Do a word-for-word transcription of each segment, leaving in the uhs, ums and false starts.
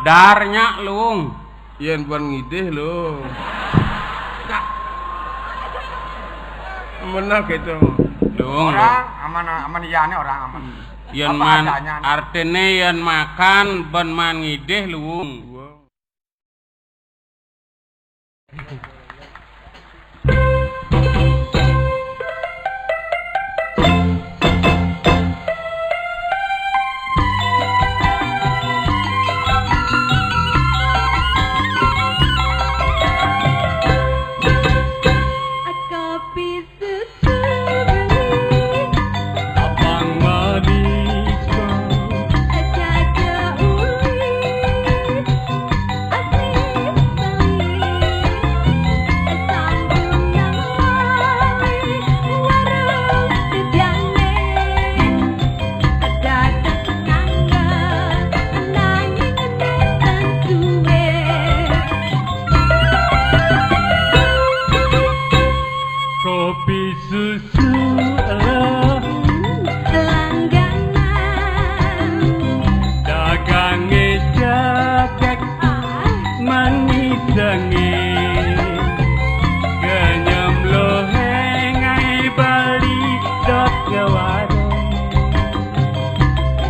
Darnya, Luung. Yén ban ngidih, Luung. Meneh gitu. Luung, Luung. Orang aman, aman, iyane orang aman. Yén apa man adanya. Artine yén makan ban man ngidih, Luung. Kopi susu beli. Abang manis. Jaja uli. Asli beli. Sambung nang lali. Warung sejane. Dateng tetangga. Nanging dateng suwe. Kopi susu lo langganan. Dagange cedek manis denge. Kenyem lohe ngai beli dot ke warung.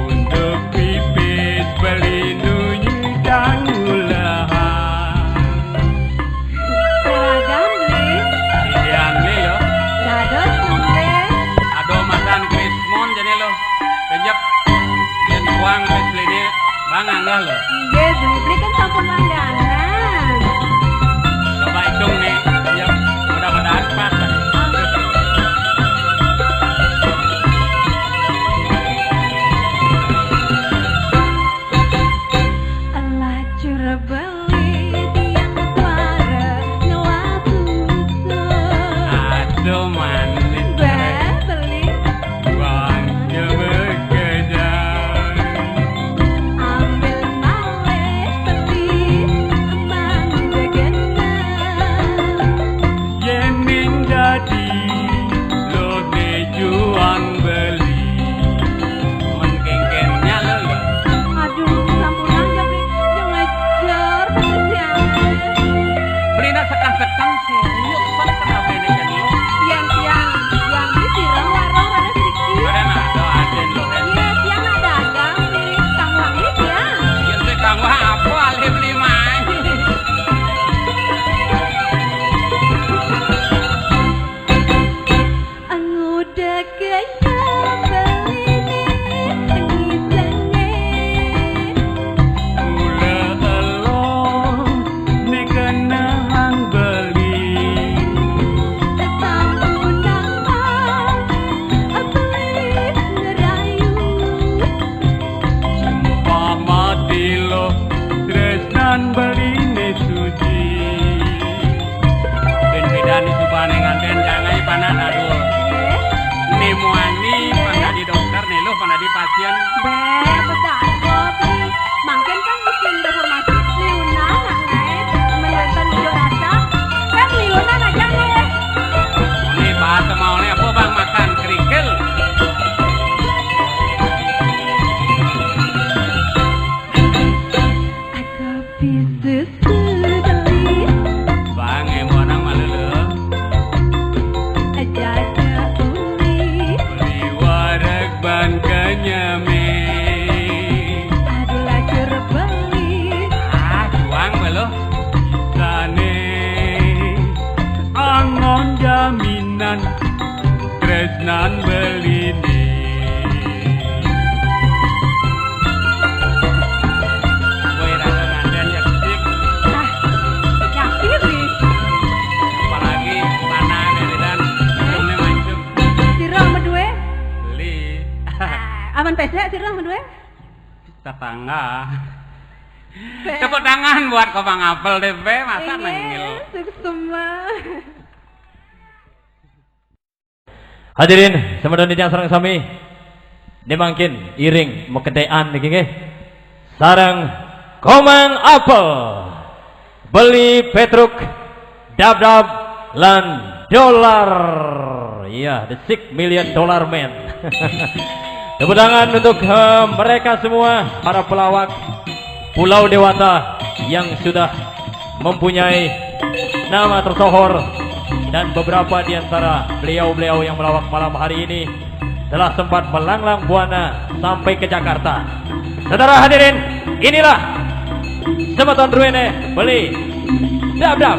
Untuk pipis beli nunyi dan ulehan. Seragam beli. Iya, beli lo. Dados nembe. Aduh, makan krismon jadi lo. Kejep. Yen buang wis beli ini, bang anggah lo. Iya, beli, beli kan sampun langganan. Coba hitung nih, kejep. Mudah-mudahan pas. Lacur beli tiang suara ngelah susah. Aduh manis. Ba beli. Bang coba kejar. Ambil malih beli mang begenang. Yening dadi lone juang beli. Men kengkennya lo, lo. Aduh, sampun aja, Bli. Yang ngejar, kesiangan. Beli nak sekang-sekang, serius, pan kenapa ini kan lo? Yang, yang, yang di sirah warung rada sedikit. Ada nak, ada aden lo, kan? Iya, yang ada aja, Bli. Kang Wang ini, yang. Yang saya kang wah apa, alih beli main. Ngudek kaya beline ngisenge. Kula elong nek kenehang beli. Sampun nang beli ngerayu. Sumpah mati lo tresnan beline suci. Ben bedane subane nganten jangai panak aduh. Nggih. Nemuani pang dadi dokter, neluh pang dadi pasien. Be, bedak kopi. Mangkin kan mesti reformasi liunan nak ngait menonton video rasa. Kan liunan aja nih. Ini bahasa mau nih apa bang makan kerikil? Aku bisa Bang, embonang malu lo. Jaja uli. Beli wareg ban kenyeme. Aduh lacur beli. Ah, juang belo. Sane angon jaminan. Tresnan beline. Woi, rasa nganten ya, Dik. Ah, yakin nih. Apalagi tanah dari dan belumnya mancung. Sira medue? Beli. Ah, aman pesek sira medue? Tetangga. Tepuk tangan buat Komang Apel deh, Be. Masa nengil. Suksma. Hadirin, semeton titiang sareng sami. Né mangkin iring makedékan niki nggih. Sareng Komang Apel. Beli Petruk, Dabdab, lan Dolar. Iya, the six million dollar man. Tepuk tangan untuk eh, mereka semua, para pelawak. Pulau Dewata yang sudah mempunyai nama tersohor, dan beberapa di antara beliau-beliau yang melawak malam hari ini telah sempat melanglang buana sampai ke Jakarta. Saudara hadirin, inilah semeton druene beli dap-dap.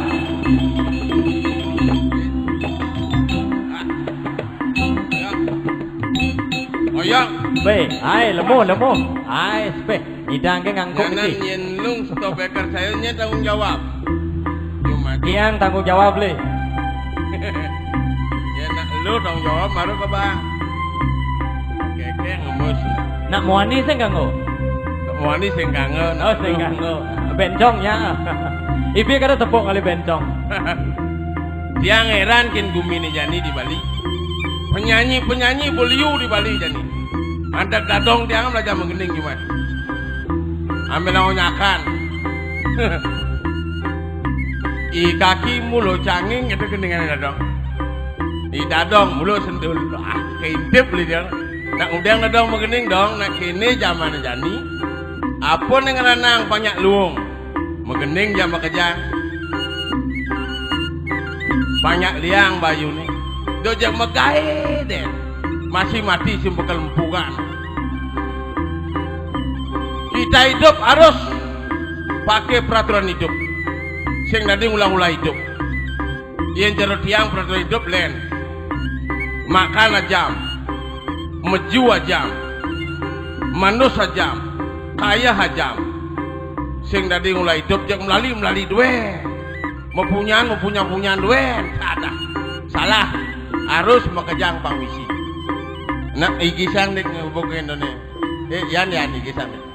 Oyong. Be, ai lemu, lemu. Ai, be, idang ke ngangguk. Nyanan sih. Yen lung stop beker saya nya tanggung jawab. Cuma kian tanggung jawab le. Ya nak lu tanggung jawab baru ke bang. Keke ngemus. Nak muani sing kanggo. Nak muani sing kanggo. Oh, sing kanggo. Bencong ya. Ibi kada tepuk kali bencong. Tiang heran kin gumi ni jani di Bali. Penyanyi-penyanyi beliau di Bali jani. Ada dadong tiang belajar menggending cuma. Ambil lawan nyakan. I kaki mulo canging itu gendingan dadong. I dadong mulo sendul. Ah, keintip li dia. Nak udang dadong menggending dong, nak kene zaman jani. Apa ning ranang banyak luung. Menggending jam makejang. Banyak liang bayu ni. Dojak megai deh. Masih mati sing bekel empukan. Kita hidup harus pakai peraturan hidup. Sing dadi ulah-ulah hidup. Yen jero tiang peraturan hidup len. Makan ajam. Meju ajam. Manus ajam. Kaya ajam. Sing dadi ulah hidup jek melali-melali duwe. Mepunyan, mepunyan-punyan duwe. Ada. Salah. Harus makejang pang misi. Nak igisang dik ngebuk Indonesia. Eh, yan, yan, igisang dik.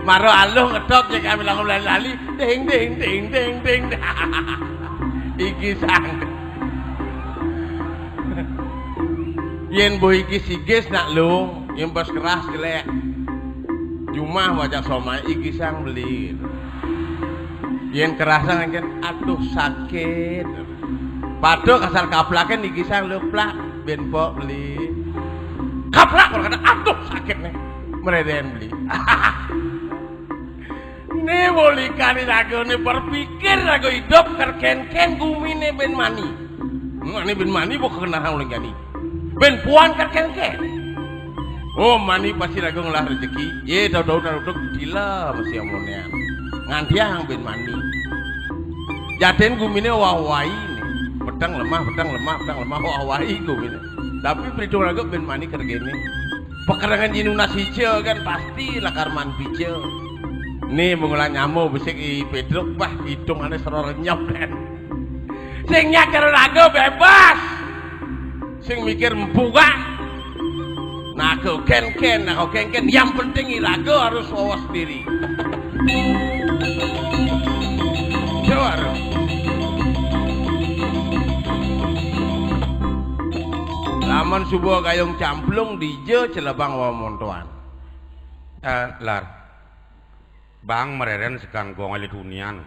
Maro aluh ngedop jek kami langsung lali-lali. Ding, ding, ding, ding, ding. Igisang. Yen mbok igis-igis nak lu, yen pas keras jelek. Jumah wajah somai igisang beli. Yen kerasa ngeken, aduh sakit. Padha kasar kaplaken igisang lu plak, ben pok beli. Kaplak kalau kata, aduh sakit nih. Mereden beli. Ni bolikani raga ni berpikir raga hidup kerken-ken gumine ben mani. Mani ben mani bukan kenarang ulang jani. Ben puan kerken-ken. Oh, mani pasti raga ngelah rezeki. Ye, tahu-tahu tahu-tahu gila mesti amonean. Ngantiang ben mani. Jaten gumine wah-wahi ni. Petang lemah, petang lemah, petang lemah, wah-wahi gumine. Tapi perhitung raga ben mani kergene. Pekerangan jinuna sija kan pasti lakar man pija. Ni mengolah nyamo besik i Pedro, wah, hidungane sero renyep kan. Sing nyak karo raga bebas. Sing mikir empuk ah. Nah, aku ken-ken, nah, aku ken-ken. Yang penting i raga harus wawas diri. Jawara. Lamun suba gayung camplung dija celebang wamontoan. Eh, Lar. Bang mereren sekan gong elit hunian.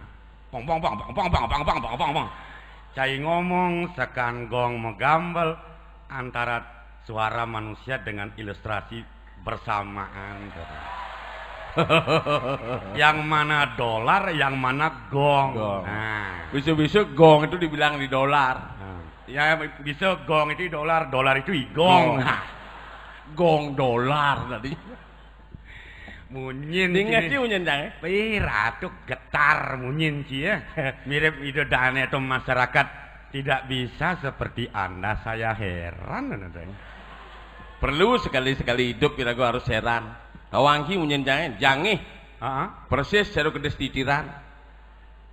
Pong, pong, pong, pong, pong, pong, pong, pong, pong, pong, pong. Cai ngomong sekan gong megambel antara suara manusia dengan ilustrasi bersamaan. Yang mana dolar, yang mana gong. Gong. Nah. Bisa-bisa gong itu dibilang di dolar. Nah. Ya, bisa gong itu dolar, dolar itu igong. Gong. Nah. Gong dolar tadi. Munyin. Dengar sih munyin, Dang, eh? Ih, ratu getar munyin sih ya. Mirip itu dane atau masyarakat tidak bisa seperti Anda, saya heran, Dang. Perlu sekali-sekali hidup kira gua harus heran. Kawangki munyin, Dang, eh? Jangih. Heeh. Persis jero kedis titiran.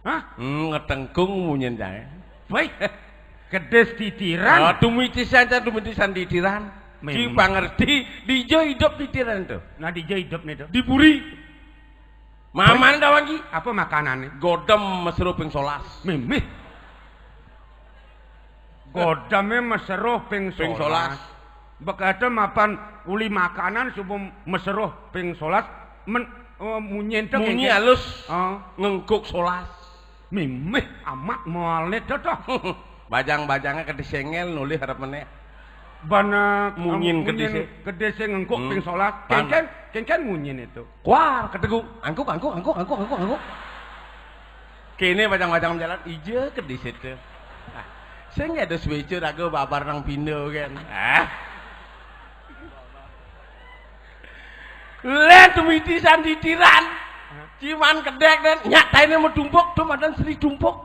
Hah? Hmm, ngetengkung munyin, Dang, eh? Woi, kedis titiran. Ah, tumitisan, ta tumitisan titiran. Memang. Ci pangerti, dija hidup titiran tuh. Nah, dija hidup nih tuh. Di puri. Maman dah lagi. Apa makanannya? Godem mesero ping solas. Mimih. Godeme mesero ping solas. Ping solas. Bekate mapan uli makanan subuh mesero ping solas. Men, eh, munyin tuh munyi ngengkek. Halus. Oh. Ngengkuk solas. Mimih amat mualne tuh, tuh. Bajang-bajangnya kedisengel nulih arep meneh. Bana munyin kedis, kedis sing ngengkuk ping solas. Kénkén, kénkén munyin itu. Kuar ketegung. Angkuk, angkuk, angkuk, angkuk, angkuk, angkuk. Kéné pacang-pacang jalan ija kedis itu. Ah, sing ada swéca raga babar nang pindo kan. Ah. Lén tumiti san titiran. Ciman kedék dén nyak tainé madumpuk, to madan sri dumpuk.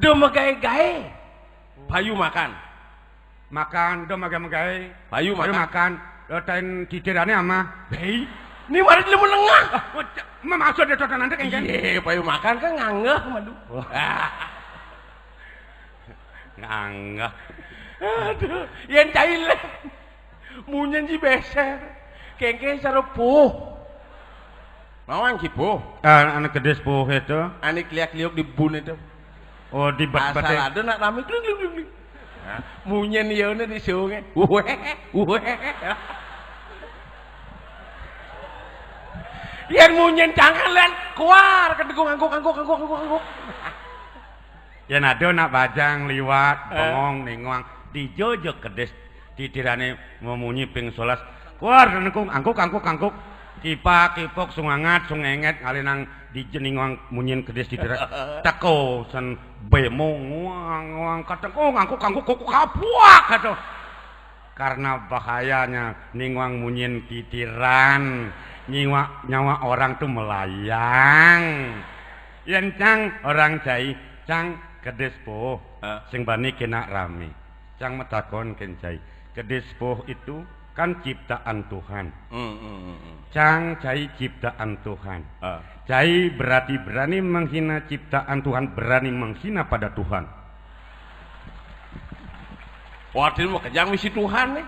Do magaé-gaé. Payu makan. Makan, do magaé-magaé. Payu makan. Makan. Do tain titirané amah. Béi. Ni mari lemu nengah. Ah, maksud dia totonan téh kénkén. Iya, payu makan kan nganggeh malu. Nganggeh. Aduh, yén cai lé. Munyin ji bésér. Kénkén cara puh. Mawang ki puh. Ah, anak gedé puh itu. Ané kliak-kliuk di bun itu. Oh, di bet-bet. Asal ada nak ramé kling, kling, kling, kling. Nah, munyin ya ini di sungai. Uwé, uwé. Yén munyin jangan lén keluar ketegung angkuk, angkuk, angkuk, angkuk, angkuk. Yén ada nak bajang liwat, bengong, ningoang, dijojok kedis, titirané memunyi ping solas. Kuar nengkung, angkuk, angkuk, angkuk. Kipak, kipuk, sungangat, sungengét, ngalinang di ningoang munyin kedis titira. Teko sen bemo, nguang, nguang, katengkung, angkuk, angkuk, kukuk, kapuak, aduh. Karena bahayanya ningoang munyin titiran, nyiwa, nyawa orang tuh melayang. Yén cang orang cai, cang kedis puh, sing bani kena ramé. Cang matakon kén cai. Kedis puh itu kan ciptaan Tuhan. Hmm, hmm, hmm, hmm. Cang cai ciptaan Tuhan. Ah. Cai berarti berani menghina ciptaan Tuhan, berani menghina pada Tuhan. Wadin mah kejang misi Tuhan nih.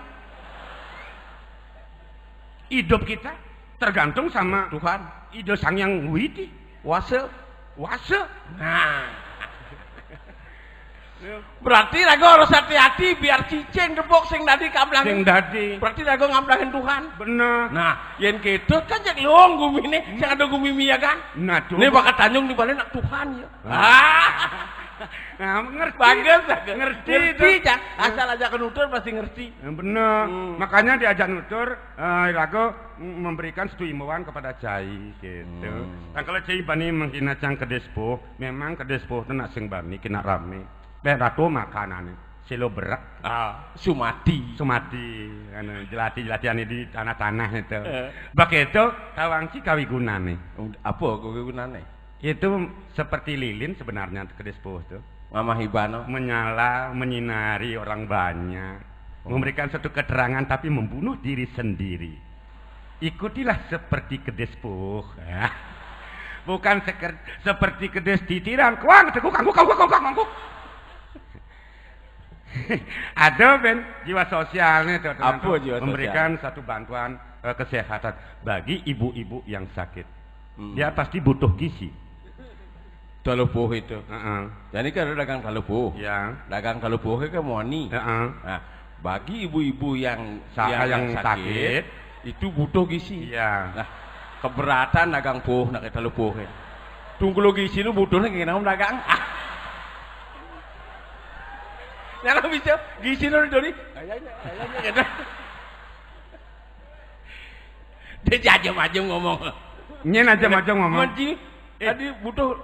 Hidup kita tergantung sama Tuhan. Ida Sang Hyang Widi Wasa. Wasa. Nah. Berarti raga harus hati-hati biar cicing debok sing dadi kamplangin. Sing dadi. Berarti raga ngamplangin Tuhan. Bener. Nah, yén gitu kan cék luung guminé, sing ada gumi miyagan. Nah, tuh. Né bakal tanjung di balik nak Tuhan ya. Ah. Nah, ngerti. Bagus, bagus. Ngerti, ngerti, Cang. Asal aja nutur pasti ngerti. Yang bener. Hmm. Makanya diajak nutur, eh, raga memberikan satu imbauan kepada cai gitu. Hmm. Nah, kalau cai bani menghina cang kedis puh, memang kedis puh itu nak sing bani kena ramé. Béh ratu makanané. Silo berak. Ah, sumati. Sumati, anu, jelati-jelati ané di tanah-tanah itu. Eh. Begitu tawang ci kawigunané. Apa kawigunané? Itu seperti lilin sebenarnya kedis puh itu. Mamah ibano. Menyala, menyinari orang banyak. Oh. Memberikan satu keterangan tapi membunuh diri sendiri. Ikutilah seperti kedis puh. Bukan seker-, seperti kedis titiran. Kuang, teguk, angguk, angguk, angguk, angguk. Ada, Ben, jiwa sosialnya tuh, teman-teman. Apa jiwa sosial? Memberikan satu bantuan, eh, kesehatan bagi ibu-ibu yang sakit. Hmm. Dia pasti butuh gizi. Talupuh itu. Heeh. Jadi kan ada dagang talupuh. Ya. Dagang talupuh itu kan muani. Heeh. Nah, bagi ibu-ibu yang, yang, yang sakit, itu butuh gizi. Iya. Nah, keberatan dagang puh nak talupuh. Tunggu lo gizi lu butuh nak kena dagang. Ah. Nyala bisa gizi lu doni. Kayaknya, kayaknya gitu. Dia aja maju ngomong. Nyén aja maju ngomong. Manci, eh, tadi butuh.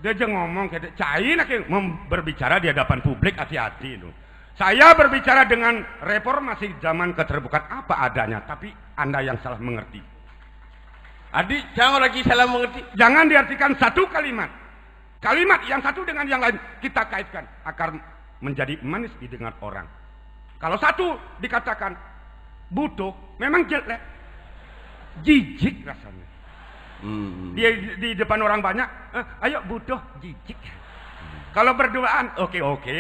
Dia aja ngomong, kayak cai nak yang mem-, berbicara di hadapan publik, hati-hati itu. Saya berbicara dengan reformasi zaman keterbukaan apa adanya, tapi Anda yang salah mengerti. Adi, jangan lagi salah mengerti. Jangan diartikan satu kalimat. Kalimat yang satu dengan yang lain kita kaitkan akan menjadi manis didengar orang. Kalau satu dikatakan butuh, memang jelek. Jijik rasanya. Hmm. Di, di depan orang banyak, eh, "Ayo butuh," jijik. Kalau berduaan, oke, oke.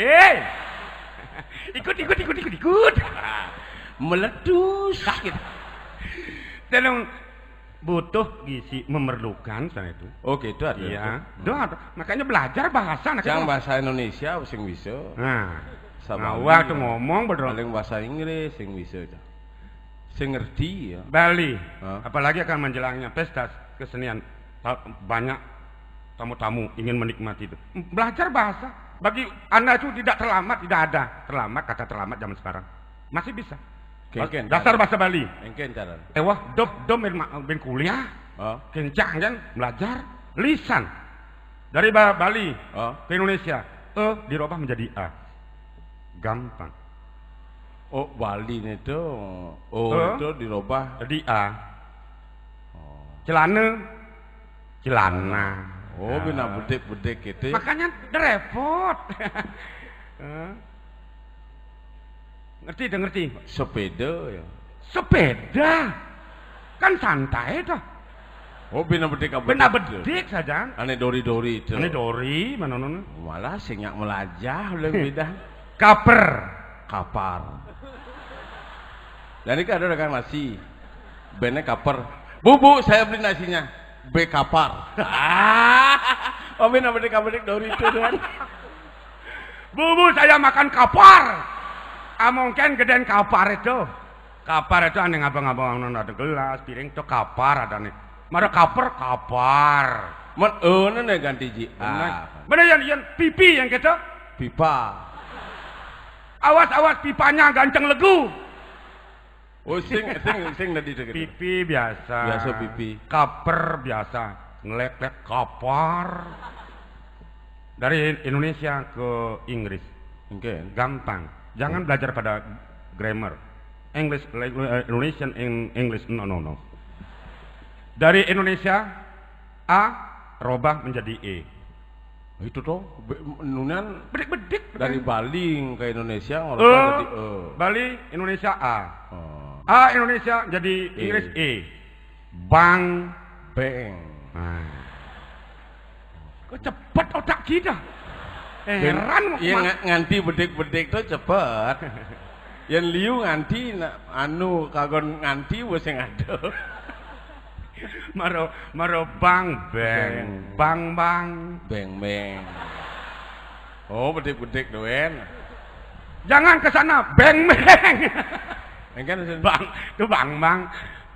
Ikut, ikut, ikut, ikut, ikut. Meletus. Sakit. Tolong butuh gizi, memerlukan sana itu. Oh, gitu ada. Iya. Itu. Hmm. Doa, makanya belajar bahasa anak. Yang itu bahasa Indonesia sing bisa. Nah. Sama. Nah, wah, tuh ngomong bener. Paling bahasa Inggris sing bisa, Cang. Sing ngerti ya. Bali. Hah? Apalagi akan menjelangnya pesta kesenian. Ta-, banyak tamu-tamu ingin menikmati itu. Belajar bahasa. Bagi Anda itu tidak terlambat, tidak ada terlambat, kata terlambat zaman sekarang. Masih bisa. Kénkén dasar cara. Bahasa Bali. Kénkén cara. Éh wah, dop dom bin, ma- bin kuliah. Oh. Kencang kan belajar lisan. Dari Ba- Bali Oh. ke Indonesia. E dirubah menjadi A. Gampang. Oh, Bali itu. Oh, Eh? itu dirubah. Jadi A. Oh. Celana. Celana. Oh, bina bedik-bedik gitu. Makanya repot. Eh? Ngerti, ngerti. Sepeda ya. Sepeda. Kan santai toh. Oh, bina bedik. Bina bedik saja. Ane dori-dori itu. Ane dori, mana nun? Malah sing nyak melajah oleh beda. Kaper. Kapar. Dan ini ada dagang nasi. Bene kaper. "Bu, Bu, saya beli nasinya." "Be kapar." Ah, oh, bina bedik-bedik dori itu kan. "Bu, Bu, saya makan kapar." Ah, mungkin gedén kapar itu. Kapar itu ane ngabang-ngabang, ada gelas, piring itu kapar ada nih. Mara kaper, kapar. Men, oh, nene ganti ji. Ah. Bener yang, yang pipi yang kita? Pipa. Awas, awas, pipanya ganceng legu. Oh, sing, sing, sing tadi itu gitu. Pipi biasa. Biasa pipi. Kaper biasa. Ngelek-lek kapar. Dari Indonesia ke Inggris. Oke. Gampang. Jangan belajar pada grammar. English, like, eh, Indonesian Eng- English, no, no, no. Dari Indonesia, A robah menjadi E. Itu toh, be- nunan Bedik-bedik. Dari Bali ke Indonesia ngolok Eh, jadi E. Bali, Indonesia A. Oh. A Indonesia jadi E. Inggris E. Bang. Beng. Nah. Kok cepet otak kita? Heran. Iya, nga- nganti bedik-bedik tuh cepet. Yang liu nganti na- anu kagon nganti wis sing ada. Maro maro bang beng. Beng. Bang bang. Beng beng. Oh, bedik-bedik doen. Jangan ke sana, beng beng. Engken sing Bang, itu bang bang.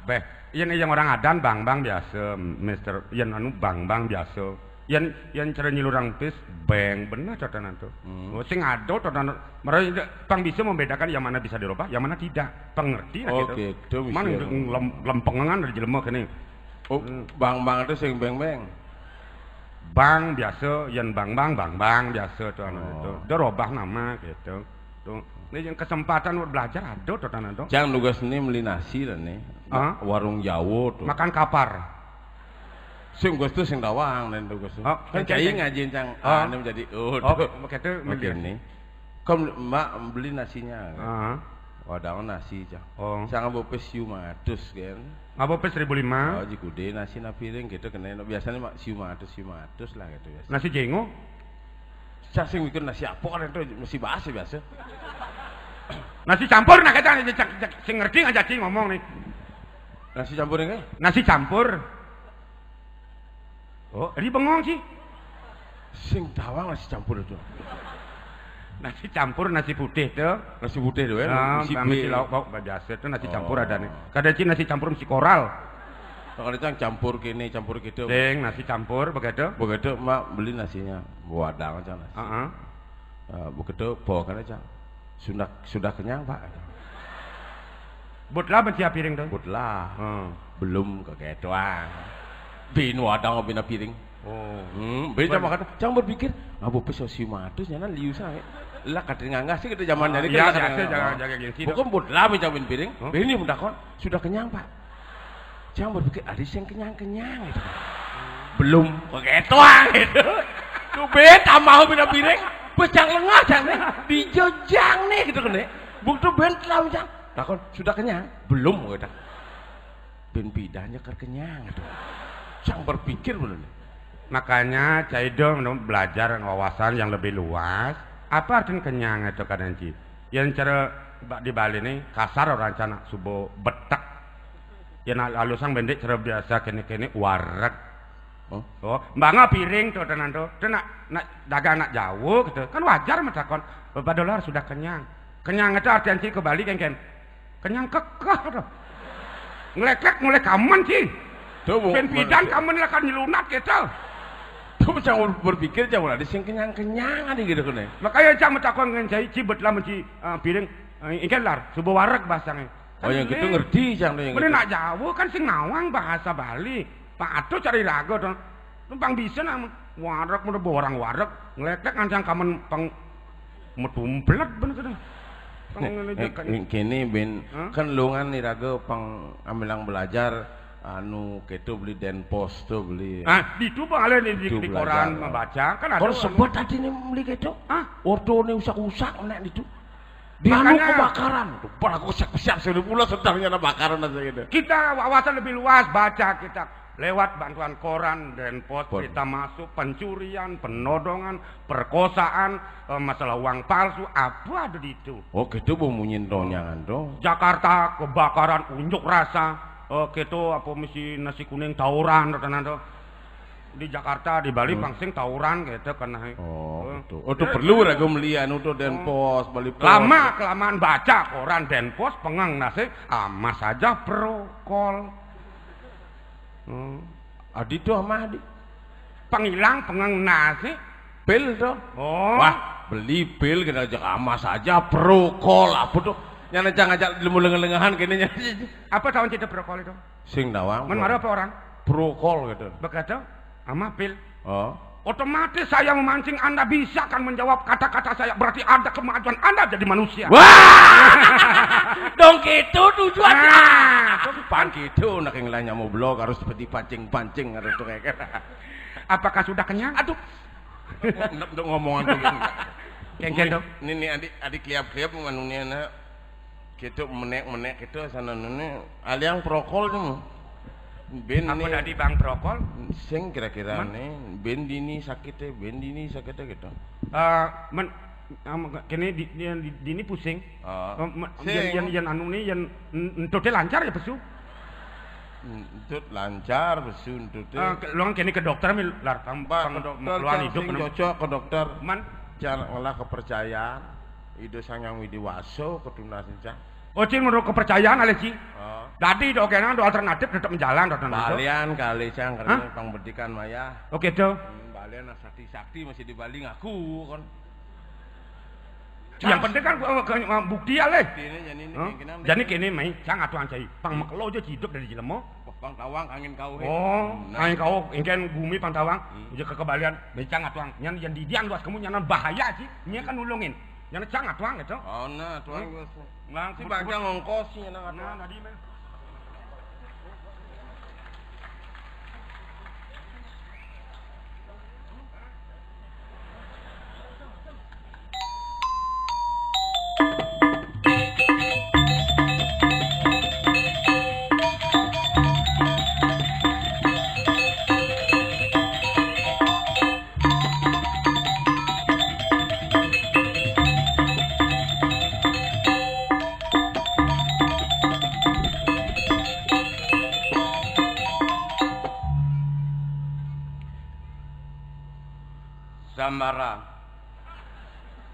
Beh, yang yang orang adan bang bang biasa, Mister. Yang anu bang bang biasa. Yang yang cara nyilurang pis beng bener codanan tuh. Hmm. Oh, sing ada codanan. Mereka pang bisa membedakan yang mana bisa dirubah, yang mana tidak. Pengerti nak Oh, gitu. Gitu, Mana bisa. Yang lem- lempengan dari jelema kene. Oh, Hmm. Bang bang itu sing beng beng. Bang biasa, yang bang bang, bang bang biasa tuh anu Oh. Itu. Dia robah nama gitu. Tuh. Ini yang kesempatan buat belajar ada tuh tanah tuh. Cang tugas ini beli nasi lah nih. Hah? Warung Jawa tuh. Makan kapar. Sing tugas tuh sing tawang dan tugas tuh. Oh, Kan cai cai. Ngajiin cang. Oh. Ah, ini menjadi oh, Oh, tuh. Begitu Oke beli. Nih. Kom Mbak beli nasinya. Heeh. Wadang nasi cang. Oh. Cang ngabopis siu matus kan. Ngabopis seribu lima. Oh, jikude nasi na piring gitu kena biasanya mak siu matus siu matus lah gitu biasa. Nasi jengo. Cang sing bikin nasi apa kan itu mesti bahas ya biasa. Nasi campur nah kita cak- cak- sing ngerti aja sih ngomong nih. Nasi campur ini? Nasi campur. Oh, ini bengong sih. Sing tawang nasi campur itu. Nasi campur nasi putih tuh. Nasi putih tuh ya. Ah, Isi mesti bih. Lauk pauk biasa tuh nasi campur Oh. Ada nih. Kadang sih nasi campur mesti koral. Kalau cang campur kini campur gitu. Deng nasi campur begitu. Begitu mak beli nasinya. Wadang cang nasi. Heeh. Eh, begitu bawa kan cang. Sudah sudah kenyang pak. But lah mencia piring tuh. But lah. Hmm. Belum kaget doang. Bin wadang bina piring. Oh. Hmm, bin Bang. Sama kata, jangan berpikir, ngapa pes siu matus nyana liu sange. Lah kadang nganggah sih kita zaman Ah, jadi iya, kan biasa, kadang jangan nganggah. Jaga gengsi dong. Pokoknya buat lah mencawin piring, Hah? Bini mentakon, sudah kenyang pak. Jangan berpikir, ada yang kenyang-kenyang gitu. Belum, kaget doang gitu. Tuh ben tambah bina piring, pes cang lengah cang nih, dijejang nih gitu kan nih. Bukti ben telah mencang, takon, sudah kenyang? Belum kata. Ben pidahnya ker kenyang itu. Cang berpikir bener nih. Makanya cai do belajar wawasan yang lebih luas. Apa artinya kenyang itu kadang ci? Yang cara ba- di Bali nih kasar orang cana subo betek. Ya nak lalusang bendek cara biasa kene-kene wareg. Oh. Oh, mbanga piring tuh tenan tuh. Tuh nak nak dagang anak jauh gitu. Kan wajar mentakon. Bapak dolar sudah kenyang. Kenyang itu artian ci ke Bali kan kan. Kenyang kekeh tuh. Ngelekek mulai kamen sih. Tuh, Bu, Ben pidan bener. Kamen lah kan nyelunat gitu. Tuh, jangan berpikir jangan ada sing kenyang-kenyang ada gitu kan ya. Makanya jangan takon ngencai cibet lah menci uh, piring. Eh, iki lar, suba wareg bahasange. Oh, yang gitu ngerti, Cang, yang bener gitu. Nak Jawa kan sing nawang bahasa Bali. Patuh cari raga to. Numpang bisa nak wareg muda bawa orang wareg, ngeletek ngancang kamen peng metumplet bener to. Peng Nek, ngene eh, jek kan. Kene, Ben, hah? Kan lu kan iraga pang amilang belajar anu keto beli Denpos to beli. Ah, ditu Bang Ale di, di, itu di belajar, koran ya. Membaca kan ada. Kok anu sebut tadi nih beli keto? Hah? Ortone usak-usak nek ditu. Di anu makanya kebakaran. Tuh, pala aku siap-siap sudah pula sebenarnya ada bakaran aja gitu. Kita wawasan lebih luas, baca kita. Lewat bantuan koran, Denpos, pon, kita masuk pencurian, penodongan, perkosaan, eh, masalah uang palsu, apa ada di itu. Oh, gitu, Bu, munyin ronyangan to. Jakarta kebakaran unjuk rasa, eh, gitu, apa mesti nasi kuning tawuran, to, tenan to. Di Jakarta, di Bali, hmm, pang sing tawuran gitu kan, nah. Oh, eh, gitu. Oh, tuh perlu raga melian, udah Denpos, Bali Pos. Lama kelamaan baca koran Denpos, pengang nasi, ama saja prokol. Hmm. Adi to ama adi. Pengilang pengang nasi. Pil to. Oh. Wah, beli pil kena ajak ama saja prokol apa to? Nyana ngajak lemu lengah-lengahan kene nyana. Apa tawang cita prokol itu? Sing tawang. Men mara apa orang? Prokol gitu. Begitu? Ama pil. Oh. Otomatis saya memancing Anda bisa kan menjawab kata-kata saya. Berarti ada kemajuan Anda jadi manusia. Wah! Dong gitu tujuannya. Nah, pan gitu nak yang lainnya mau blog harus seperti pancing-pancing harus tuh kayak gitu. Apakah sudah kenyang? Aduh. Untuk ngomongan tuh. Kengken dong. Ini nih adik adik liap-liap manunia nak. Gitu menek-menek gitu sana nene. Aliang prokol tuh. Ben apa nih tadi Bang prokol? Sing kira-kira nih, ben dini sakit ya, ben dini sakit ya gitu. Eh, men, em, kene di, di, di, dini pusing. Oh. Em, me-, sing. Yang, yang, yang anu nih, yang n-, entute lancar ya pesu. Entut lancar, pesu entute. Eh, ke, luang kene ke dokter mi lar pang, pang ke dokter, luang hidup sing cocok ke dokter. Man. Cara olah kepercayaan. Ida Sang Hyang Widi Wasa ketunas, Cang. Oh, cing menurut kepercayaan ale, Ci. Oh. Dadi do kena do alternatif tetap menjalan do tenan do. Balian kali, Cang, karena pang bedikan maya. Oke do. Hmm, balian sakti-sakti masih di Bali ngaku kon. Yang penting kan eh, ke- eh, bukti ale. Ini jadi ini. Hah? Kena. Jadi kene mai, Cang atuang cai. Pang makelo aja hidup dari jelema. Pang tawang angin kau. Oh, angin kau, engken gumi pang tawang. Aja kekebalian, mai Cang atuang. Nyan yang didian luas kamu nyanan bahaya sih. Nya kan nulungin. Nyan Cang atuang gitu. Oh, nah, tuang. Hmm. Langsung si bajang ongkos sih nang atuang. Nah, tadi men. Sambara,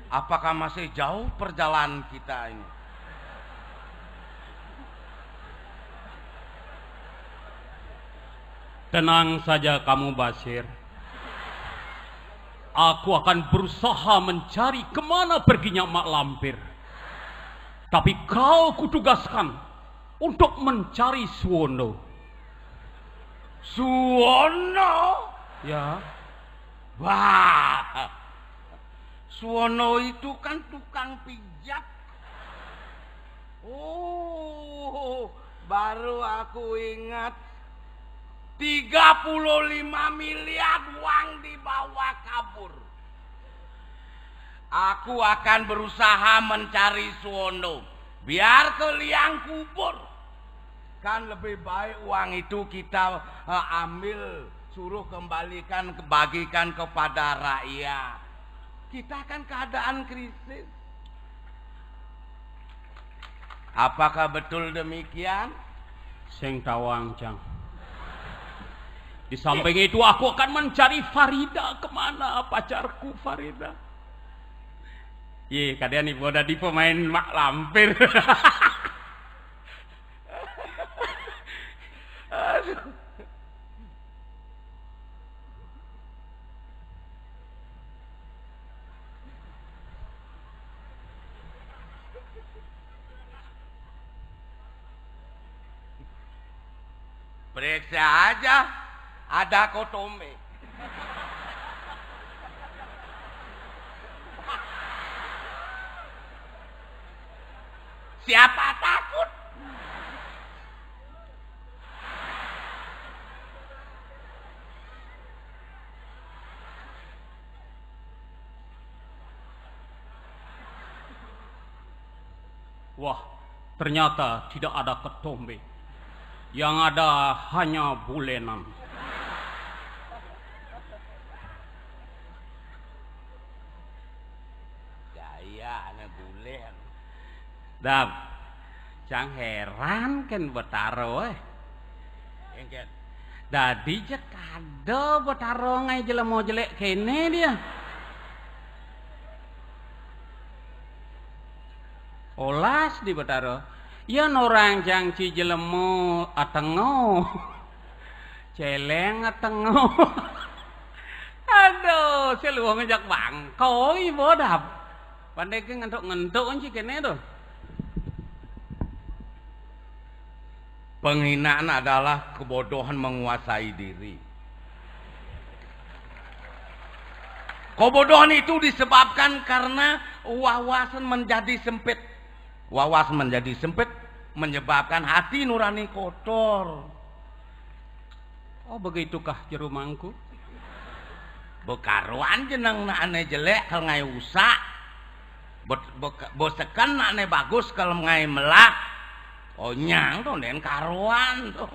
apakah masih jauh perjalanan kita ini? Tenang saja kamu, Basir. Aku akan berusaha mencari kemana perginya Mak Lampir. Tapi kau kutugaskan untuk mencari Suwono. Suwono? Ya. Wah, Suwono itu kan tukang pijat. Oh, baru aku ingat. Tiga puluh lima miliar uang dibawa kabur. Aku akan berusaha mencari Suwono. Biar ke liang kubur. Kan lebih baik uang itu kita eh, ambil, suruh kembalikan, bagikan kepada rakyat. Kita kan keadaan krisis. Apakah betul demikian? Sing tawang, Cang. Di samping itu aku akan mencari Farida. Kemana pacarku Farida? Ye, kalian ibu udah di pemain Mak Lampir. Aduh. Periksa aja, ada kotombe. Siapa takut? Wah, ternyata tidak ada ketombe. Yang ada hanya bulenan. Gaya anak bulen. Dap, cang heran ken Betaro, eh. Engken. Dadi cekada Betaro ngae jelema jelek kene dia. Olas di Betaro. Yen orang cang ci jelema atengo. Celeng atengo. Aduh, seluwung jak bangkoi bodap. Pandai ke ngentuk-ngentuk ci kene tuh. Penghinaan adalah kebodohan menguasai diri. Kebodohan itu disebabkan karena wawasan menjadi sempit. Wawasan menjadi sempit menyebabkan hati nurani kotor. Oh, begitukah jero mangku? Bekaruan jeneng nak ane jelek kal ngae usak. Be-, be-, beseken nak ane bagus kal ngae melah. Onyang tuh, nden karuan tuh.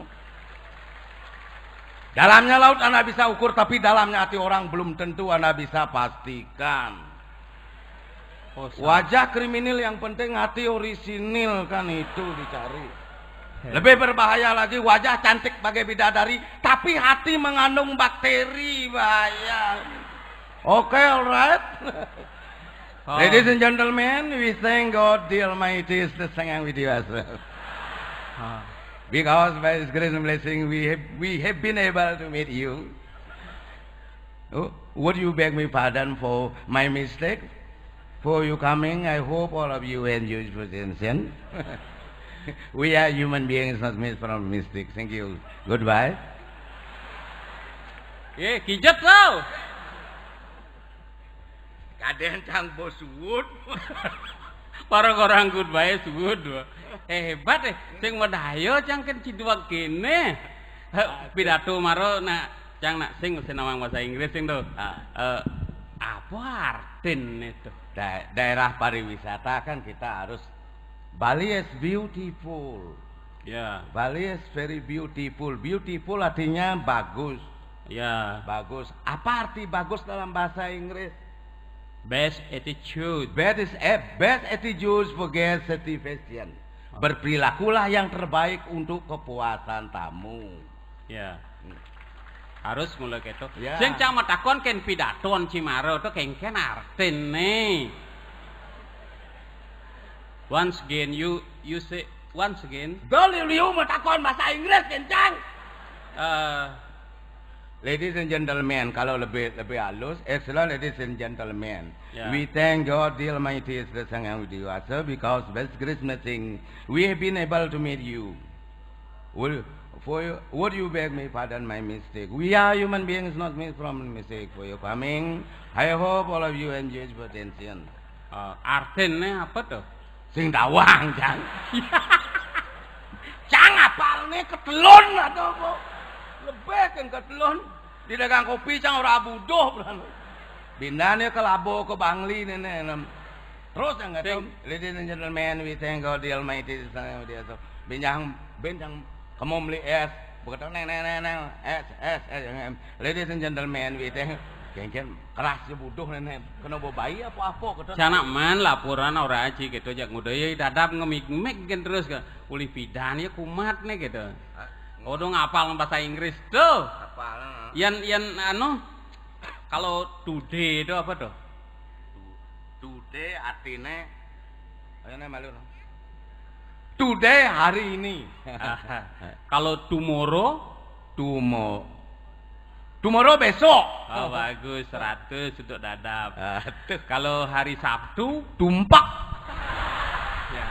Dalamnya laut Anda bisa ukur, tapi dalamnya hati orang belum tentu Anda bisa pastikan. Oh, salah. Wajah kriminal yang penting hati orisinil, kan itu dicari. Lebih berbahaya lagi, wajah cantik bagai bidadari, tapi hati mengandung bakteri, bahaya. Oke, alright. Oh. Ladies and gentlemen, we thank God the Almighty is the same with you as well. Ah. Because by His grace and blessing, we have, we have been able to meet you. Oh, would you beg me pardon for my mistake? For your coming, I hope all of you enjoy your attention. We are human beings, not made from mistake. Thank you. Goodbye. Eh, kijet lo. Kadang cang bos suud. Orang-orang goodbye suud. Eh, hebat eh. Sing medaya cang ken ci duweg kene. Heh, pidato maro nak cang nak sing sing nawang bahasa Inggris sing tuh. Ah. Eh, apa artin itu? Da-, daerah pariwisata kan kita harus, Bali is beautiful. Ya. Bali is very beautiful. Beautiful artinya bagus. Ya. Bagus. Apa arti bagus dalam bahasa Inggris? Best attitude. Best is, eh, best attitude forget satisfaction. Berperilakulah yang terbaik untuk kepuasan tamu. Ya. Harus mulai keto. Ya. Sing cang matakon ken pidaton ci maro to ken ken artine. Once again, you, you say, once again. Dol liu matakon bahasa Inggris ken cang. Eh, Ladies and gentlemen, kalau lebih, lebih halus, excellent ladies and gentlemen. Ya. We thank God the Almighty is the Sang Yang Widi Wasa because by His grace blessing, we have been able to meet you. Would, for you, would you beg me pardon my mistake? We are human beings, not made from mistake. For your coming, I hope all of you enjoy your attention. Eh, artine apa tuh? Sing dawang, Cang. Cang apalne ketelun atau apa? Lebih kan ketelun. Di dagang kopi, Cang, ora buduh. Bindane ke Labo, ke Bangli, nene, nem. Terus yang kata, sing. Ladies and gentlemen, we thank God the Almighty, Sang Yang Widi Wasa. Binjang, binjang, kamu beli es. Begitu, neng, neng, neng, neng. Es, es, es. Ladies and gentlemen, we thank, kengken, keras ya buduh, nene. Kena bawa bayi apa-apa, gitu. Cana man laporan ora aji, gitu, jak nguda. Ya, dadap ngemik-mik, kan, terus, ke. Ulih pidan, ya, kumat, nih, gitu. Hah? Odong apal bahasa Inggris, tuh. Apal, heeh. Yan, yan, anu, kalau today itu apa, tuh? Tu-, today artine, ayo, nah, malu, no. Today, hari ini. Kalau tomorrow? Tomo-, tomorrow, besok. Oh, bagus, seratus untuk dadap. Aduh. Kalau hari Sabtu? Tumpak. Ya.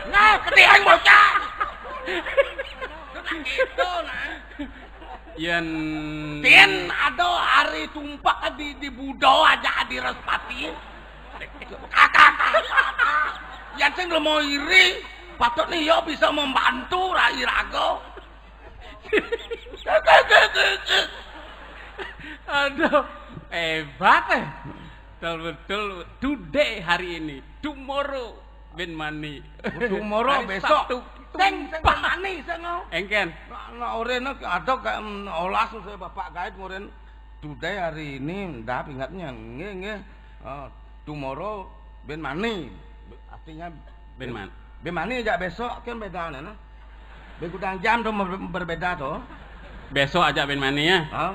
Nah, ketiang bocah. Gitu, nah. Yén Tin ada hari tumpek di, di Budo aja di Respati. Kakak, kakak, kakak. Yén sing lemo iri, patut nih yo bisa membantu rai raga. Aduh, hebat, eh. Betul-betul today, hari ini, tomorrow bén mani. Tomorrow, hari besok. Sabtu. Sing, sing bén mani, sing, oh. Engkén. Nah, nah, orén ada kayak, mm, olas saya bapak gaib ngoren. Today, hari ini, ndak ingatnya. Nggih, nggih. Oh, tomorrow bén mani. Artinya bén man-, bén mani aja besok kan beda, nah. Begudang jam tuh ber-, berbeda tuh. Besok aja bén mani ya. Hah?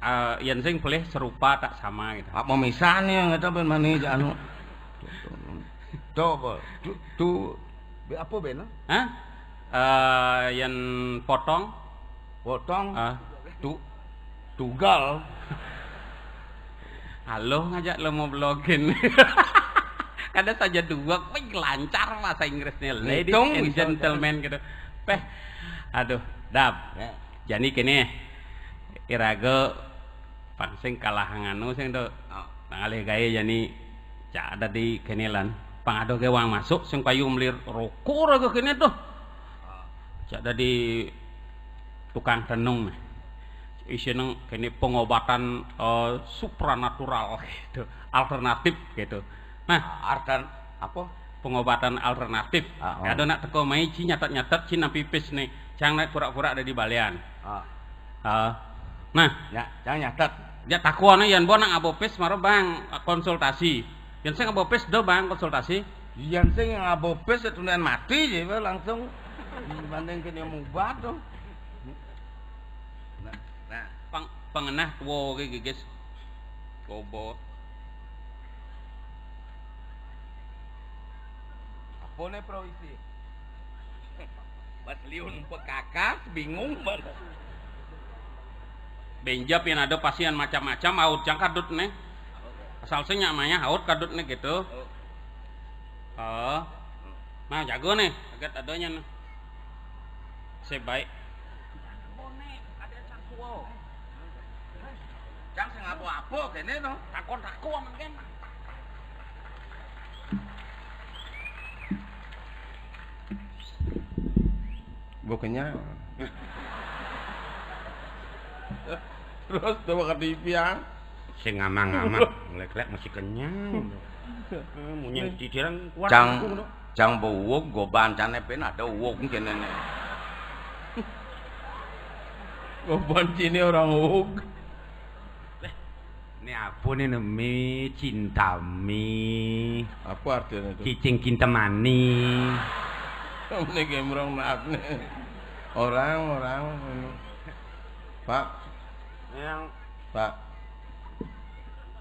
Eh, yén sing pelih serupa tak sama gitu. Apa misalnya nggak tahu bén mani aja anu. Tuh, tuh, apa? Tuh, tuh, be-, apa bén? Hah? Eh, yén potong? Potong? Ah. Tu-, tugal. Halo ngajak lo mau blogging. Kada saja dua, wih, lancar bahasa Inggrisnya. Ladies and gentlemen gitu. Peh, aduh, Dab. Ya. Jani kene, iraga pang sing kalah nganu sing do. Oh. Nang alih gaé jani cak ada di kene lan. Pang ada gaé wong masuk sing payu meli roko raga kene tuh. Oh. Cak ada di tukang tenung nih. Isi nang kene pengobatan, eh, supranatural gitu, alternatif gitu. Nah, ah, ardan apa? Pengobatan alternatif. Ah, oh. Ada nak teko mai ci nyatet-nyatet ci nampi pis nih. Cang nak pura-pura ada di balian. Ah. Ah. Nah, ya, cang nyatet. Ya takuan yén bo nak ngabo pis maro bang konsultasi. Yén sing ngabo pis do bang konsultasi. Yén sing ngabo pis ya tunian mati ya langsung dibandingkan yang mubat tuh. Nah, nah. Pang, pangenah wo ge geges. Bobot. Apa nih pro isi? Mas Liun pekakas, bingung banget. Benjap yang ada pasien macam-macam, aut jang kadut nih. Asal sing nyamanya aut kadut nih gitu. Oh. Oh. Nah, jago nih, agat adanya nih. Sebaik. Jang sing apa-apa kene no. Takon-takon amen kan. Mbok kenyang. Terus coba ke T V ya. Sing ngamang-ngamang, nglek-lek masih kenyang. Eh, munyeng didiran kuat Cang, aku, no. Cang bawuk, goban cane pen ada wuk kene ne. Goban cine orang wuk. Leh, ini apa nih nemi cintami? Apa artinya itu? Cicing cintamani. Ini gemrong nak nih. Orang, orang. Pak. Yang Pak.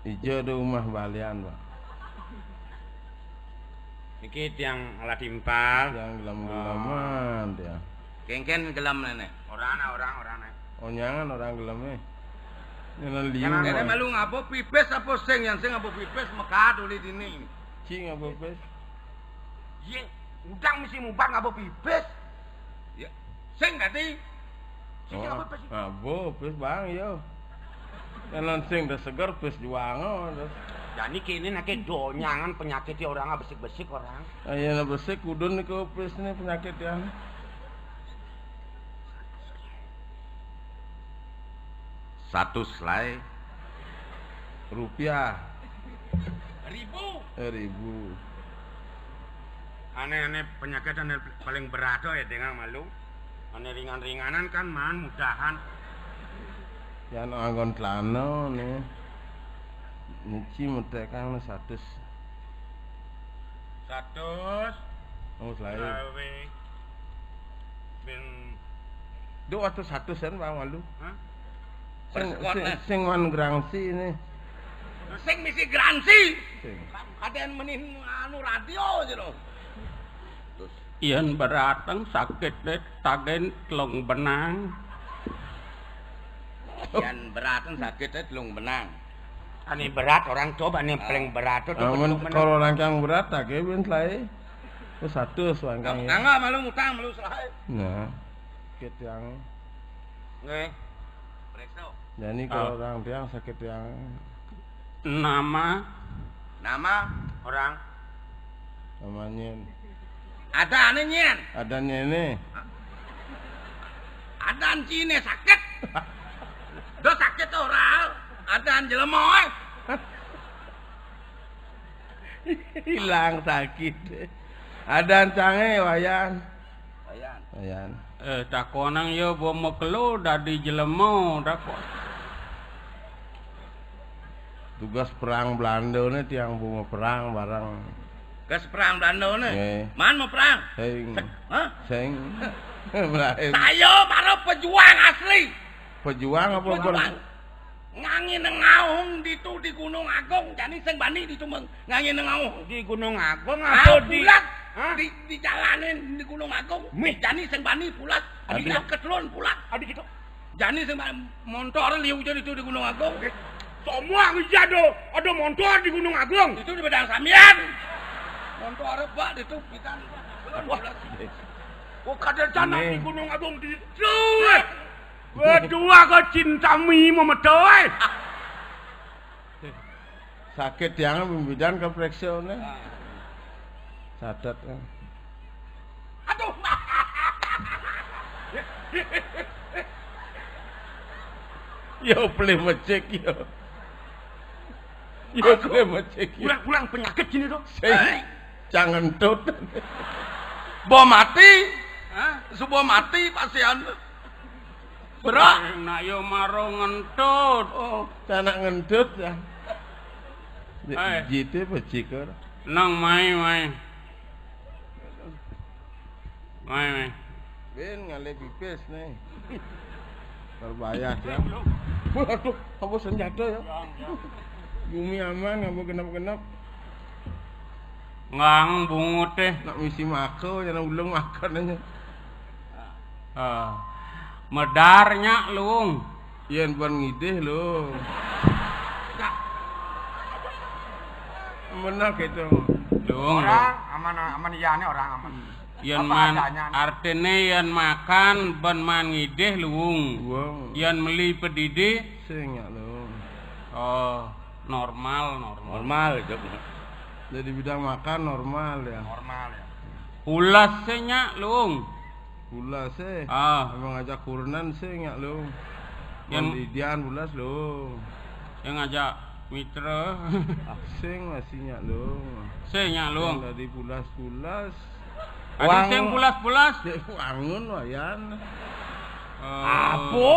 Ijo di rumah balian, Pak. Niki tiang alah timpal. Tiang gelem-geleman, tiang. Kengken gelem nenek. Orang, orang, orang, nek. Oh, nyangan orang gelem, eh. Nyangan liu. Dene malu ngabo pipis apa sing? Yang sing ngabo pipis mekat uli dini. Ci ngabo pipis. Ye, udang mesti mubat ngabo pipis. Ya, sing tadi. Sing ngabo pipis. Ngabo pipis, Bang, yo. Yen sing udah seger, pis juang, oh, terus. Jani kene nake donyangan penyakit ya orang besik-besik orang. Ayo, nah, besik kudun niku pis nih penyakit ya. Satu selai rupiah. Ribu. Eh, ribu. Aneh-aneh penyakit aneh paling berat ya dengan malu. Ane ringan-ringanan kan man mudahan. Yan anggon tlano ne. Niki metekang satus. Satus. Oh, selae. Selawe. Bin. Duh, atus satusan, Bang, malu. Hah? Sing, sing, sing wan grangsi ini. Sing misi grangsi. Sing. Kadén menin anu radio aja loh. Terus. Yén berateng sakit deh, tagen telung benang. Yén berateng sakit deh telung benang. Ane berat orang coba nih paling berat tuh. Amun telung benang. Kalau langkang berat tak kewin selai. Terus satu selangkang. Tangga malu ngutang malu selai. Nah. Sakit tiang. Nggih. Preksa. Jani kalau orang tiang sakit tiang. Nama? Nama? Orang. Namanya. Ada ane nyen. Ada nyene. Ada cine sakit. Do sakit ora. Ada jelema. Hilang sakit. Ada cange, Wayan. Wayan. Wayan. Eh, takonang ya, bo mekelo dadi jelema, takon. Tugas perang Belanda ne tiang bo perang bareng. Tugas perang Belanda ne. Nggih. Man mau perang? Sing. Hah? Sing. Lain. Saya para pejuang asli. Pejuang apa? Pejuang. Ngangge nengaung ditu di Gunung Agung, jani sing bani ditu meng-, ngangge nengaung. Di Gunung Agung apa di, bulat, hah? Di, di jalanin di Gunung Agung. Mih. Jani sing bani bulat, adi. Adi. Ketelun bulat. Adi gitu. Jani sing bani montor liu je ditu di Gunung Agung. Oke. Semua ngejado ada montor di Gunung Agung. Itu di Padang Sambian. Montor bak ditu pitan. Wah. Oh, kada jana di Gunung Agung ditu. Waduh, aku cinta mi memeto, eh. Sakit tiang pembidan ke preksa ne. Catet, eh. Aduh. Ya, boleh mecek, ya. Ya, boleh mecek, ya. Pulang, pulang penyakit sini, dong. Sing, jangan tut. Bo mati. Hah? Subo mati pasian. Bro. Nak yo maro ngentut. Oh, anak ngentut ya. Eh. Jite becik ora? Nang mai, mai. Mai, mai. Ben ngale pipis nih. Terbayar ya. Waduh, apa senjata ya? Bumi aman, apa genap-genap. Ngang bungut teh. Nak misi mako, jangan ulung makan aja. Ah. Medar nyak, Lung. Yen ban ngidih, Lung. Bener gitu. Lung, Lung. Orang aman, aman, iya nih orang aman. Yen apa man adanya nih? Artine yen makan ban man ngidih, Lung. Wong. Yen meli pedidi. Sing nyak, Lung. Oh, normal, normal. Normal itu. Jadi bidang makan normal ya. Normal ya. Pulas sih nyak, Lung. Pulas sih. Ah. Emang ngajak kurenan sih nyak, Lung. Yang Mandidian pulas, Lung. Yang ngajak mitra. Ah, sing masih nyak, Lung. Sing nyak, Lung. Sing dari pulas-pulas. Ada sing pulas-pulas. Cek wangun, Wayan. Eh. Apa?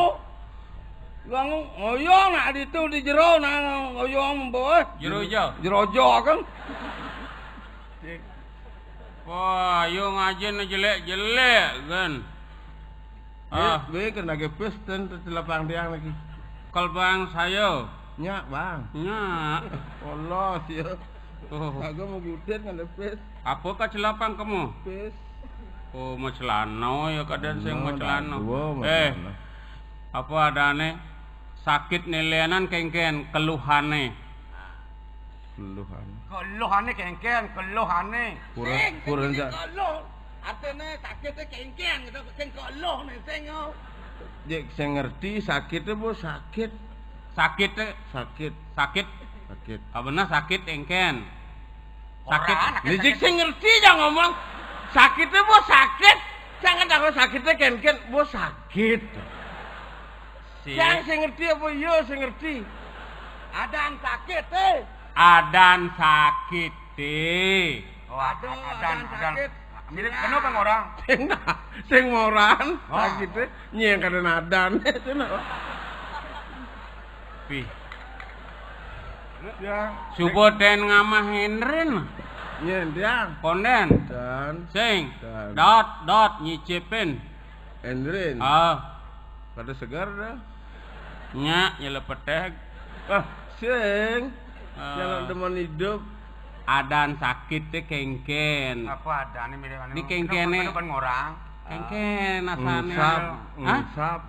Lu ngoyong nak ditu di jero, nak ngoyong, boy. Jero ijo. Jero ijo kan. Wah, yo ngajin jelek-jelek kan. Ah, be kena ke pes ten telapang tiang lagi. Kal bang saya. Nyak, Bang. Nyak. Polos ya. Oh. Aku mau gudet nggak ada pes. Apa ka celapang kamu? Pes. Oh, mau celana ya, kadang sing mau celana. Eh, apa adane? Sakit nelenan kengken keluhane. Keluhan. Keluhane kengken, keluhane. Kurang, sing, kurang sing sa- keluh. Artine sakite kengken gitu, sing keluh nih sing, oh. Jek sing ngerti sakite, bos, sakit. Sakite. Sakit. Sakit. Sakit. Apa bener sakit engken? Sakit. Ora, sakit, sakit. Sing ngerti aja ngomong. Sakite, bos, sakit. Jangan takut sakite kengken, bos, sakit. Sing. Yang sing ngerti apa iya sing ngerti? Adan sakit, eh. Adan sakit, eh. Oh, adan, adan, adan sakit. Mirip kena bang orang. Sing, sing moran, oh, sakit, eh. Nyeng kada nadan. Pi. Ya. Subo ten ngamah Hendrin. Nyeng, tiang. Konden. Dan. Sing. Dan. Dot, dot, nyicipin. Hendrin. Ah. Kada segar dah. Nya, nyelepetek. Ah, sing. Ah. Jangan teman hidup. Adan sakit teh kengken. Apa adane mirip anu? Di kengkene. Kenapa, kenapa ngorang? Kengken asane. Ngusap, hah? Ngusap.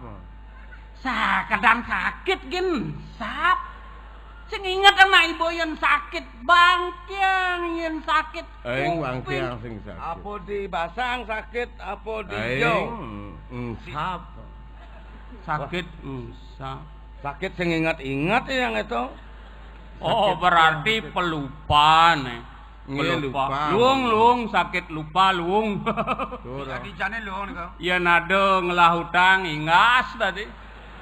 Sa-, kadang sakit gen sap. Sing inget anak ibu yen sakit, bangkiang yen sakit. Aing kuping. Bangkiang sing sakit. Apa di basang sakit, apa di aing jauh? Engsap. Sakit engsap. Sakit sing inget-inget ya yang itu. Oh, sakit berarti yang pelupa nih. Nggih, pelupa. Lupa. Luung, luung, sakit lupa, luung. Tuh, dah. Tadi jane luung niku. Ya nado ngelah utang, inggas tadi.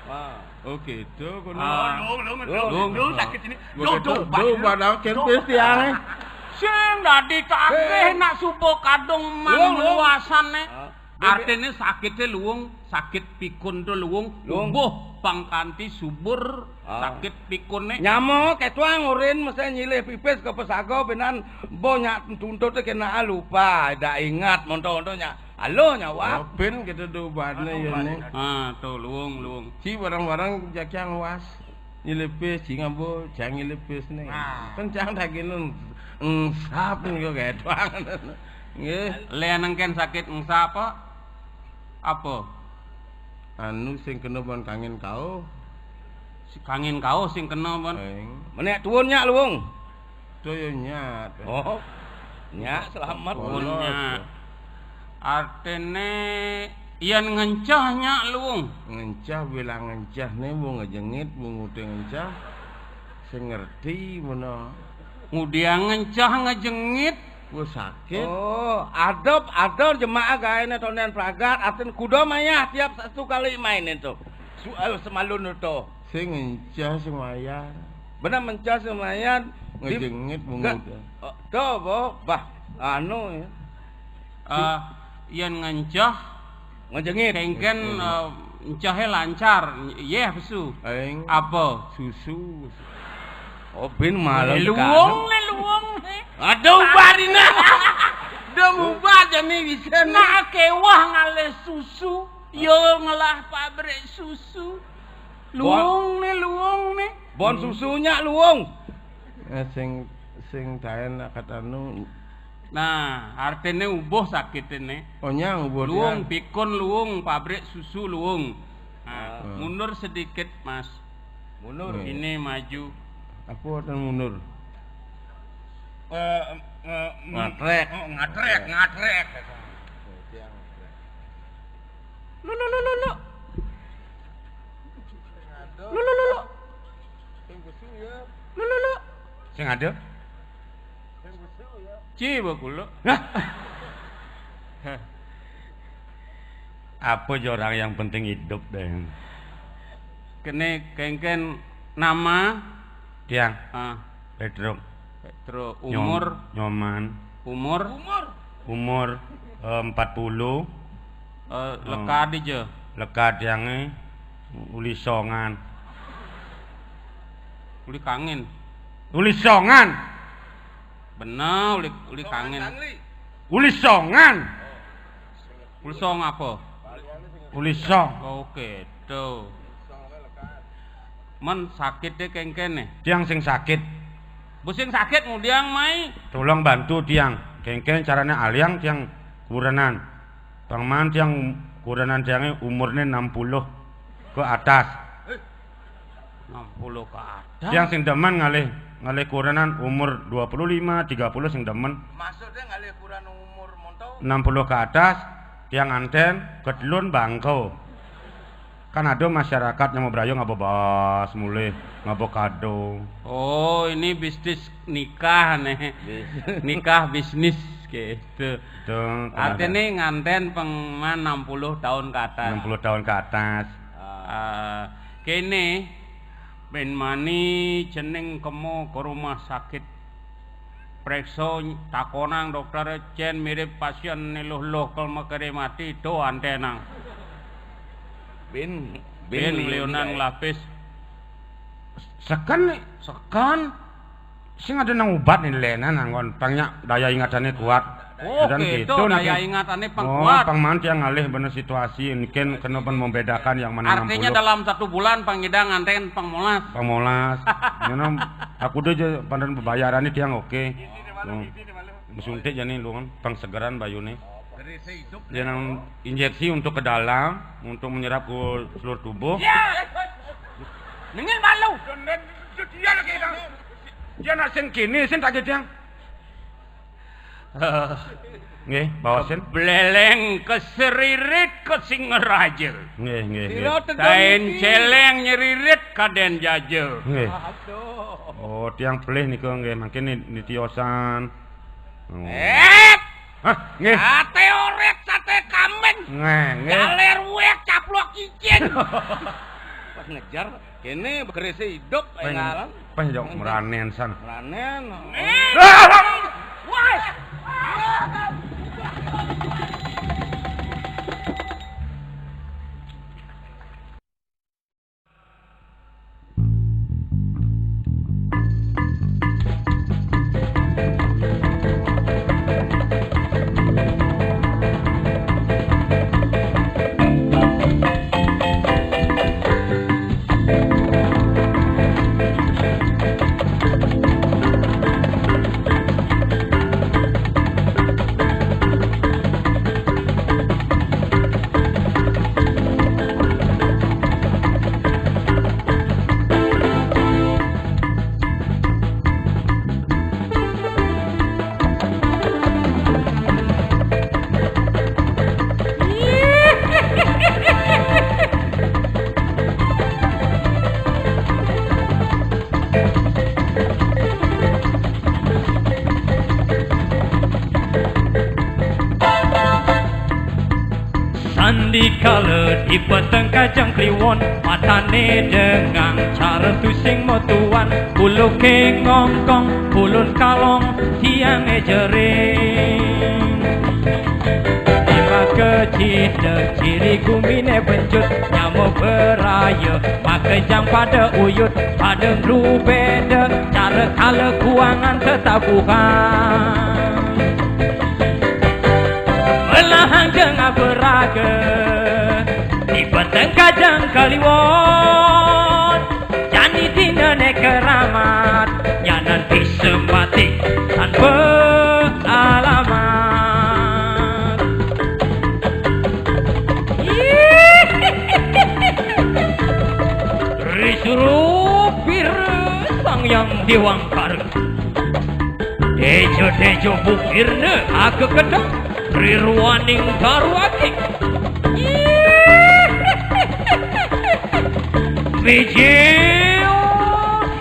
Wah. Oh, gitu, kono. Ah. Luung, luung, luung, luung, sakit ini. Luung, luung, luung, luung, luung, luung, luung, luung, luung. Sing dadi takeh nak suba kadung man luasane. Ah. Artine sakite luung, sakit pikun to luung, luung. Umbuh pang kanthi subur, ah, sakit pikune. Nyama ketuang urin mesti nyilih pipis ke pesaga benan mbok nyak tuntut kena lupa, dak ingat monto-monto nyak. Halo nyak wah. Oh, ben kita do ubane ya ne. Ah, to luung, luung. Ci barang-barang jakyang was. Nyilipis, jing ambo, jang nyilipis nih. Nah. Kencang dah gini, engsap nih kok kayak doang. Nggih. Lean engken sakit engsap apa? Apa? Anu sing kena bon kangen kau. Si kangen kau sing kena bon. Eng. Menek tuun nyak luung. Daya nyak. Oh. Nyak selamat. Tuun nyak. Artine yen ngencah nyak luung. Ngencah bilang ngencah ne, mau ngejengit, mau ngute ngencah. Sing ngerti mena. Ngudiang ngencah ngejengit. Wah sakit. Oh, adep, adep jemaah gaene tonden pragat, artin kuda mayah tiap satu kali main itu. Soal semalun itu. Sing ngencah sing mayah. Bener mencah sing mayah. Ngejengit mau ngute. Oh, to, bo, bah, anu ya. Ah, yen ngencah ngejengit. Kengken, eh, encahe lancar. Yeh, pesu. Eng. Apa? Susu. Oh, bin malam. Luwung ne, luwung ne. Aduh, barina. Udah mubah jane bisa. Nak kewah ngalih susu, yo ngelah pabrik susu. Luwung ne, luwung ne. Bon susunya luwung. Eh, sing, sing daen akat anu. Nah, artine ubuh sakitine. Oh, nyang ubuh. Luung, dia. Pikun luung, pabrik susu luung. Nah, ah, mundur sedikit, Mas. Mundur. Hmm. Ini maju. Apa artine mundur? Eh, eh, ngatrek. Oh, ngatrek, ngatrek. Lu, lu, lu, lu, lu. Lu, lu, lu, lu. Lu, lu, lu. Sing ada? Ci, bakulo. Nah. Apa aja orang yang penting hidup deh. Kene kengken nama? Tiang. Ah. Petruk. Petruk. Nyom-, umur? Nyoman. Umur? Umur, eh, empat puluh. Eh, hmm. Lekad aja. Lekad tiange uli songan. Uli kangen. Uli songan. Bener, uli, uli kangen. Uli songan. Uli song apa? Uli song. Oke, tuh. Men sakit deh kengken nih. Tiang sing sakit. Bu sing sakit ngudiang mai. Tolong bantu tiang. Kengken carane aliang tiang kurenan. Pangman tiang kurenan tiange umurne enam puluh ke atas. Enam puluh ke atas. Tiang sing demen ngalih, ngalih kurenan umur dua puluh lima, tiga puluh sing demen. Maksudnya ngalih kurenan umur monto? Enam puluh ke atas, tiang anten, kedulun bangko. Kan ada masyarakat yang mau berayu ngaba bas, mulih, ngaba kado. Oh, ini bisnis nikah nih. Bis- Nikah bisnis gitu. Tuh, kan ada. Artinya nganten pengman enam puluh tahun ke atas. Enam puluh tahun ke atas. Ah, kene, ben mani jeneng kemo ke rumah sakit. Preksa takonang dokter, cen mirip pasien niluh-luh kel mekere mati, do antenang. Bin, bin, bin liunan nglapis. Seken nih. Seken. Sing ada nang ubat nih lenan anggon pangnya daya ingatannya kuat. Oh, dan gitu, gitu, daya ingatannya pang kuat. Oh, pang manti yang ngalih bener situasi, mungkin kena pun membedakan yang mana. Artinya enam puluh. Dalam satu bulan pang ngidang nganten pang molas. Pang molas. Ngono, aku udah aja pandan pembayarannya tiang oke. Oh. Disuntik jani lu kan, pang segeran bayune. Dia nang injeksi untuk ke dalam, untuk menyerap ke seluruh tubuh. Ya. Nengil malu. Dia lagi, Bang. Dia nak sing kini, sing tak gedang. Nggih, baosin. Kebleleng keseririt ke Singaraja. Nggih, nggih, nggih. Sira tedun Kain iki. Celeng nyeririt kaden jaja. Nggih. Aduh. Oh, tiang pelih nika nggih, mangkin ni-, nitiosan. Oh. Eh! Hah, nggih. Sate oret, sate kambing. Nggih, nggih. Jaler wek, caplok cicing. Pas ngejar, kene begerese hidup, Peng-, engalan. Peng, jok, meranen san. Meranen. Eh! Ah! Wah! Sandikala dipeteng Kajeng Kliwon, matane dengang cara tusing metuan, uluke ngongkong, ulun kalong, tiange jering. Lima kecina ciri gumine benjut, nyama beraya, makejang pada uyut, pada ngrubeda, cara kala kuangan tetabuhan. Melahang jeng aberaga, dipeteng Kajeng Kliwon, jani dinane keramat, nyanan bisa mati tanpa alamat. Ri suruh pir Sang Hyang Dewangkara. Dejo-dejo bukirna aga kedeng, riruaning daru ati. Mijil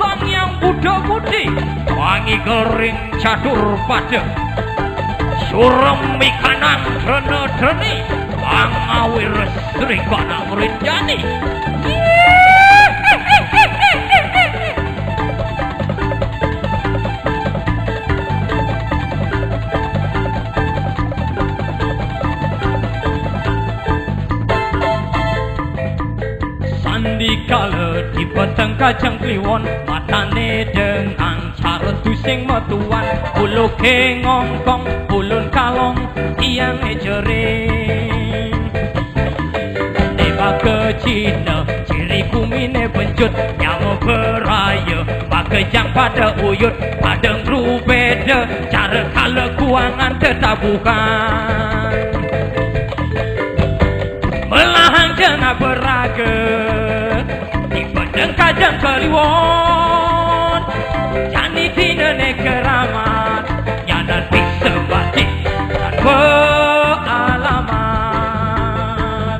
Sang Hyang Buddha Budi, wangi gering catur pada. Surem mikanang drena-dreni, angawir Sri Kanang Rinjani. Sandikala dipeteng Kajeng Kliwon, matane dengang cara tusing metuan, uluke ngongkong, ulun kalong, tiange jering. Dewaka Cina, ciri gumine benjut, nyama beraya, makejang pada uyut, pada ngrubeda, cara kala kuangan tetabuhan. Melahang jeng aberaga, dipedeng Kajeng Kliwon, jani dinane keramat, nyanan bisa mati tanpa alamat.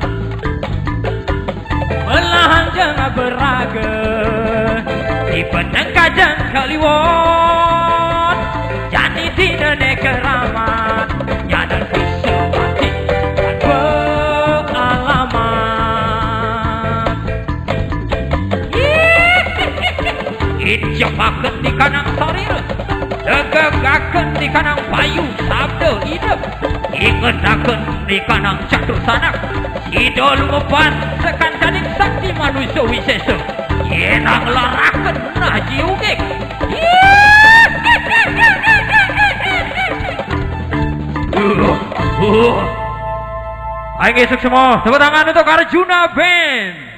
Melahang jeng aberaga, dipedeng Kajeng Kliwon, jani dinane keramat, nyanan bisa mati tanpa alamat. Ijepaken di kanang sarira, degegaken di kanang payu sabda idep, ingetaken di kanang catur sanak, sida lumebat sekancaning sakti manusa wisesa, yen nglaraken nah jiunging. Ayo, suksma, tepuk tangan untuk Arjuna Band.